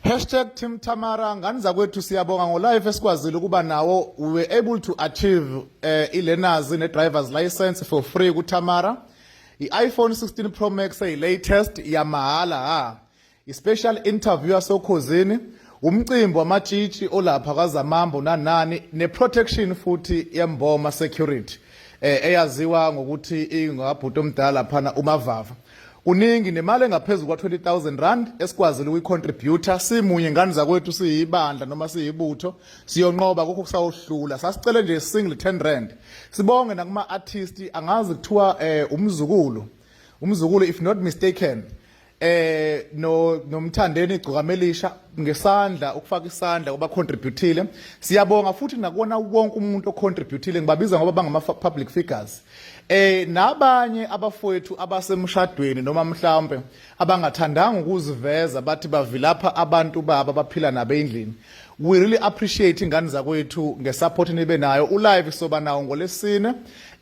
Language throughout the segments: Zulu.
#TeamTamara, ngani zakwethu, siyabonga ngo-live esikwazile ukuba nawo. We were able to achieve i-learners ne-driver's license for free kuTamara, i-iPhone 16 Pro Max eyi-latest yamahhala, ha, i-special interview yasoKhozini, umcimbi wamatshitshi olapha kwaZamambo nanani, ne-protection futhi yemboma security eyaziwa ngokuthi ingabhuti omdala phana uMavava. Kuningi, nemali engaphezulu kwa-R20,000 esikwazile ukuyi-contribute simunye, ngani zakwethu, siyibandla noma siyibutho. Siyonqoba kukho kusawuhlula. Sasicele nje single R10. Sibonge nakuma-artist, angazi kuthiwa umzukulu, umzukulu, if not mistaken, no nomthandeni igcukamelisha ngesandla, ukufaka isandla kuba contributile. Siyabonga futhi nakuwona wonke umuntu ocontributile, ngibabiza ngoba bangama public figures, nabanye abafowethu abasemshadweni noma mhlawumbe abangathandanga ukuziveza, bathi bavilapha abantu babo abaphila nabo endlini. We really appreciate, ingane zakwethu, ngesupport nibe nayo. Ulive soba nawo ngolesine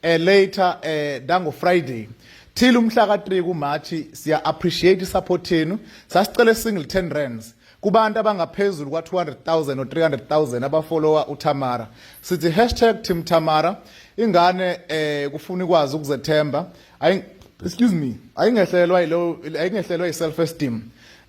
later dango Friday till umhla ka3 kuMarch. Siya appreciate support yenu. Sasicela single R10 kubantu abangaphezulu kwa 200,000 or 300,000 abafollowa uTamara. Sithi #TeamTamara. Ingane kufuna ikwazi ukuzethemba, ayi, excuse me, ayingehlelwa yilo, ayingehlelwa i-self esteem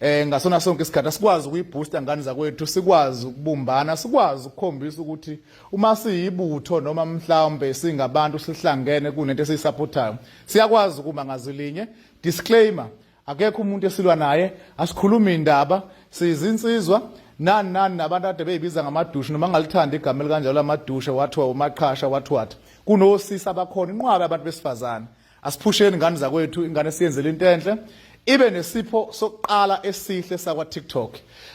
ngasona sonke isikhathi. Asikwazi ukuyiboosta, ngani zakwethu, sikwazi ukubumbana, sikwazi ukukhombisa ukuthi uma siyibutho noma mhlawumbe singabantu sihlangene kunento esiyisupportayo, siyakwazi ukuma ngazilinye. Disclaimer: akekho umuntu esilwa naye, asikhulumi indaba, sizinsizwa nani nani nabantu ade beyibiza ngamadushe, noma ngalithanda igama elikanjalo lamadushe, wathiwa umaqhasha, wathi wathi kunosisi abakhona, inqwaba abantu besifazane. Asiphusheni, ingane zakwethu. Ingane siyenzele into enhle, ibe nesipho sokuqala esihle sakwa TikTok.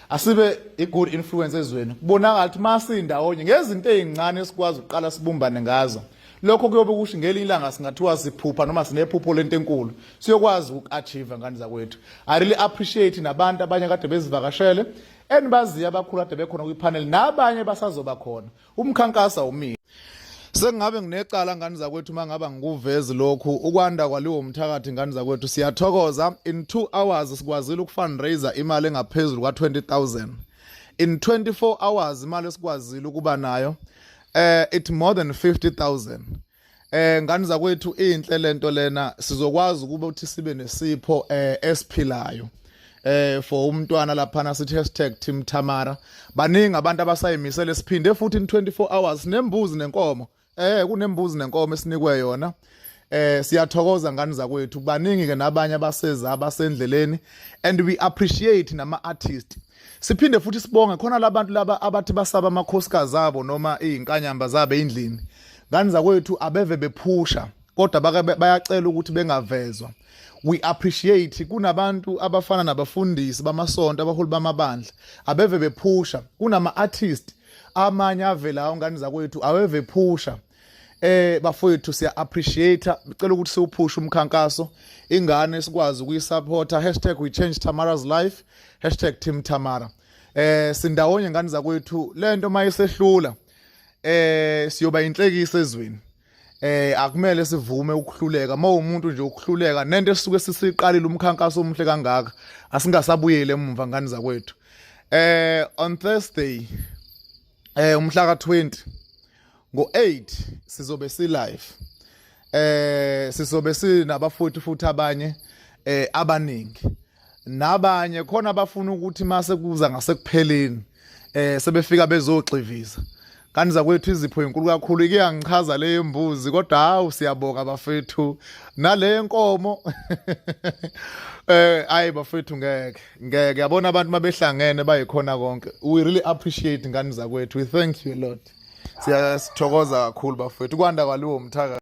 Asibe i-good influence ezweni, kubonakala ukuthi masindawonye ngezinto ezincane esikwazi ukuqala sibumbane ngazo, lokho kuyobe kusho ngelinye ilanga singathiwa siphupha noma sinephupho lento enkulu, siyokwazi uku-achieve, ngane zakwethu. I really appreciate nabantu abanye kade bezivakashele enibaziyo, abakhulu kade bekhona kwipanel, nabanye basazoba khona. Umkhankaso awumile. Sengabe nginecala, ngani zakwethu, mangaba ngikuvezi lokhu ukwanda kwaliwo mthakathi. Ngani zakwethu, siyathokoza. In 2 hours sikwazile ukufundraiser imali engaphezulu kwa-20,000. In 24 hours imali esikwazile ukuba nayo it more than 50,000. Ngani zakwethu, inhle lento lena. Sizokwazi ukuba uthi sibe nesipho esiphilayo for umntwana laphana. Sithi #TeamTamara. Baningi abantu abasayimisele. Siphinde futhi in 24 hours nembuzi nenkomo, kunembuzi nenkomo esinikwe yona. Siyathokoza, ngani zakwethu. Baningi ke nabanye abaseza, abasendleleni, and we appreciate nama artist. Siphinde futhi sibonge khona labantu laba abathi basaba amakhosikazi abo noma izinkanyamba zabo endlini. Ngani zakwethu, abeve bephusha kodwa bayacela ukuthi bengavezwa. We appreciate kunabantu abafana nabafundisi bamasonto, abaholi bamabandla abeve bephusha, kunama artist amanye avelayo, ngani zakwethu, aweve phusha. Bafowethu, siya appreciate. Cela ukuthi siwuphushe umkhankaso, ingane sikwazi ukuyisupporta. #WeChangeTamara's life, #TeamTamara. Sindawonye, ngani zakwethu. Lento mayisehlula siyoba inhlekisa ezweni. Akumele sivume ukuhluleka. Uma umuntu nje ukuhluleka nento esisuke sisiqalile, umkhankaso omuhle kangaka, asingasabuyele emuva, ngani zakwethu. On Thursday umhla ka20 ngo8 sizobe si live, sizobe sinabafuthi futhi abanye abaningi, nabanye khona abafuna ukuthi mase kuza ngasekupheleni sebefika bezogxiviza. Kanti zakwethu, izipho inkulu kakhulu. Ike yangichaza le mbuzi, kodwa hawu, siyabonga bafethu, nale nkomo. Ayi bafethu, ngeke ngeke, yabona abantu mabehlangene bayikhona konke. We really appreciate, ngani zakwethu. We thank you a lot. Siyasithokoza kakhulu, bafethu. Kwanda kwaliwo mthaka.